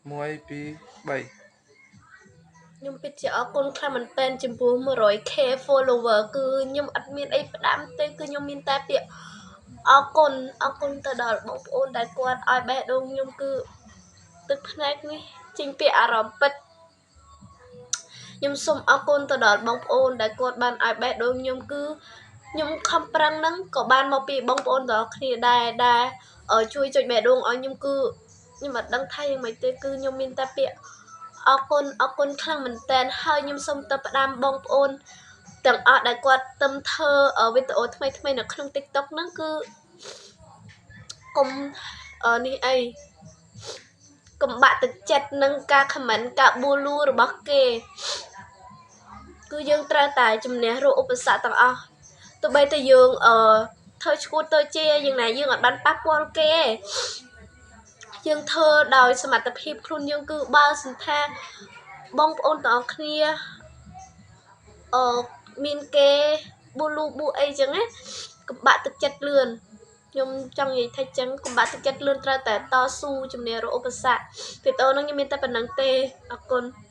1 2 3 ខ្ញុំពិតជាអរគុណខ្លាំងមែនទែនចំពោះ 100K follower គឺខ្ញុំអត់មានអីផ្ដាំទេគឺខ្ញុំមានតែពាក្យអរគុណអរគុណទៅដល់បងប្អូនដែលគាត់ឲ្យបេះដូងខ្ញុំគឺទឹកភ្នែកនេះចេញពីអារម្មណ៍ពិតខ្ញុំសូមអរគុណទៅដល់បងប្អូនដែលគាត់បានឲ្យបេះដូងខ្ញុំគឺខ្ញុំខំប្រឹងហ្នឹងក៏បានមកពីបងប្អូនទាំងអស់គ្នាដែរដែលជួយចុចបេះដូងឲ្យខ្ញុំគឺខ្ញុំអត់ដឹងថាយ៉ាងម៉េចទេគឺខ្ញុំមានតែពាក្យអរគុណអរគុណខ្លាំងមែនតើហើយខ្ញុំសូមទៅផ្ដាំបងប្អូនទាំងអស់ដែលគាត់ទឹមធ្វើវីដេអូថ្មីថ្មីនៅក្នុង TikTok ហ្នឹងគឺកុំនេះអីកុំបាក់ទឹកចិត្តនឹងការ comment ការបួលូរបស់គេគឺយើងត្រូវតែជំនះរកឧបសគ្គទាំងអស់ទោះបីតែយើងអឺធ្វើឈួតទៅជាយ៉ាងណាយើងអត់បានប៉ះពាល់គេទេយើងធ្វើដោយសមត្ថភាពខ្លួនយើងគឺបើសន្តាបងប្អូនទាំងអស់គ្នាអឺមានគេប៊ូលូប៊ូអីចឹងណាកុំបាក់ទឹកចិត្តលឿនខ្ញុំចង់និយាយថាចឹងកុំបាក់ទឹកចិត្តលឿនត្រូវតែតស៊ូជំនះរកឧបសគ្គវីដេអូហ្នឹងខ្ញុំមានតែប៉ុណ្្នឹងទេអរគុណ។